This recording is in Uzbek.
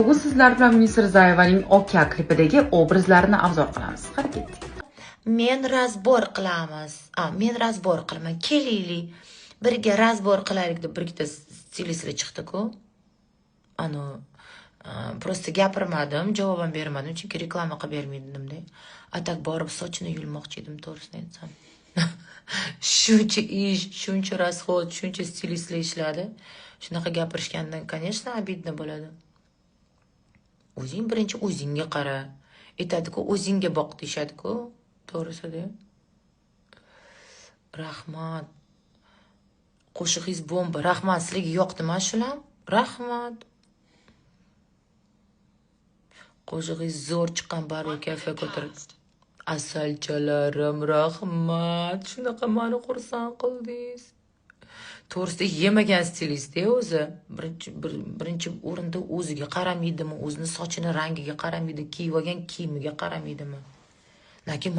Bugun sizlar bilan Munisa Rizayevaning "Oka" klipidagi obrazlarini обзор qilamiz. Qani, ketdik. Men разбор qilamiz. A, men разбор qilaman. Kelaylik. Birga разбор qilaylik deb bir ikkita stilistlar chiqdi-ku. Anu просто gapirmadim, javob ham bermadim, chunki reklama qilib bermaydi. А так borib sochini yulmoqchi edim, to'g'risini aytsam. Shuncha ish, shuncha расход, shuncha stilistlar ishladi. Shunaqa gapirishgandan, конечно, обидно bo'ladi. O'zing birinchi o'zingga qara. Aytadi-ku, o'zingga boq deyishadi-ku. To'g'risida. Rahmat. Qo'shig'ingiz bomba. Rahmat, sizlarga yoqdimi shular? Rahmat. Qo'shig'ingiz zo'r chiqqan, baribir kayfiyat ko'tarib. Asalchalarim, rahmat. Shunaqa mani xursand qildingiz. To'g'risida yemagan stilist o'zi. Birinchi o'rinda o'ziga qaramaydimi, o'zini sochini rangiga qaramaydi, kiyib olgan kiyimiga qaramaydimi? Lekin